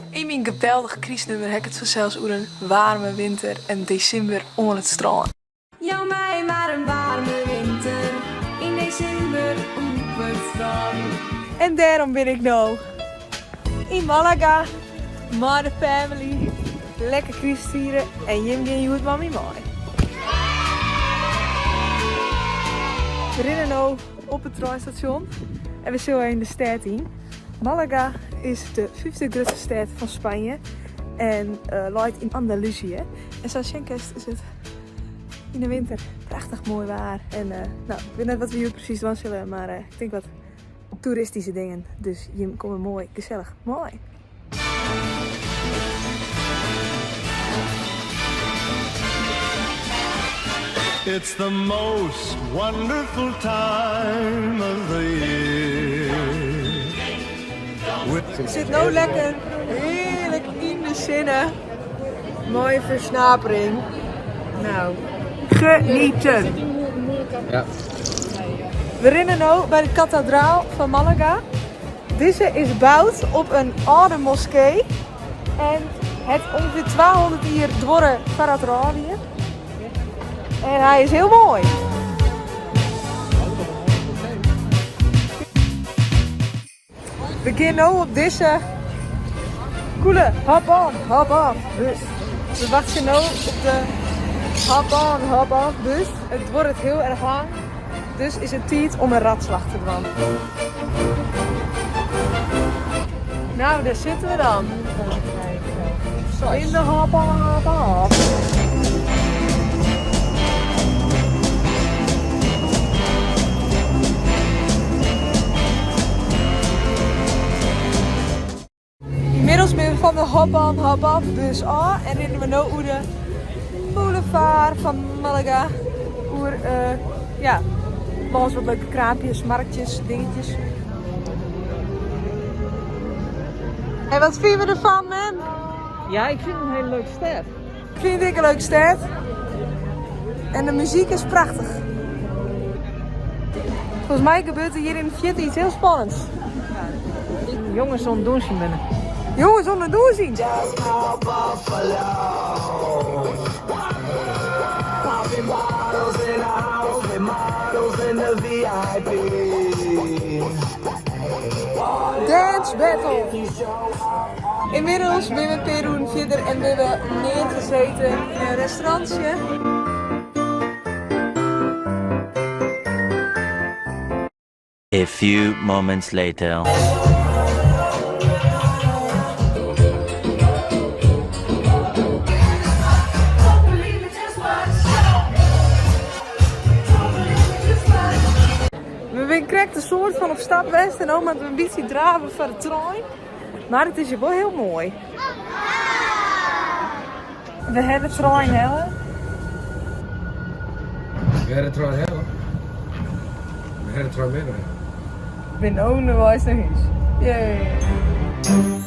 Yn myn geweldich krystnummer ha ik it fansels oer in waarme winter en desimber oan it strân. Jou my mar in waarme winter yn desimber op it strân. En dêrom bin ik no yn Malaga mei de family lekker kryst fiere en jim gean hjoed mei my mei. We rinne no op it treinstasjon en we sille even de stêd yn. Malaga is de fyfde grutste stêd fan Spanje en leit yn Andalusië. En sa sjen kinst is it yn de winter prachtich moai waar. En no, ik wit net wat we hjoed presys dwaan sille, mar ik tink wat toeristyske dingen. Dus jim komme moai gesellich mei. It's the most wonderful time of the year. Ik sit no lekker hearlik yn de sinne. Moaie fersnapering. Nou, genieten! Ja. We rinne no by de katedraal fan Malaga. Dizze is boud op in âlde moskee en hat ûngefear 200 jier duorre foardat er ôf wie. En hy is hiel moai. We gean no op dizze coole hop-on, hop-off bus. We wachtsje no op de hop-on, hop-off bus. It duorret hiel erch lang. Dus is it tiid om in radslach te dwaan. Nou, dêr sitte we dan. In de hop on, hop off. Ynmiddels binne we fan de hop on hop off bus ôf en rinne we no oer de boulevard fan Malaga. Oer, ja, lâns wat leuke kraampjes, marktjes, dingetjes. En wat fine we derfan, mem? Ja, ik fyn it in hiele leuke stêd. Ik fyn it ek in leuke stêd. En de muzyk is prachtich. Folgens my gebeurt der hjir yn de fierte iets hiel spannends. Jonges oan it dûnsjen binne. Jonges oan it dûnsjen! Dance battle! Ynmiddels binne we in pear oeren fierder en binne we neargezeten yn in restaurantsje. A few moments later. We binne krekt in soart fan op stap west en no moatte we in bytsje drave foar de trein. Mar it is hjir wol hiel moai. We hawwe de trein helle. We hawwe de trein helle. We hawwe de trein binnen. We binne ûnderweis nei hûs. Yay!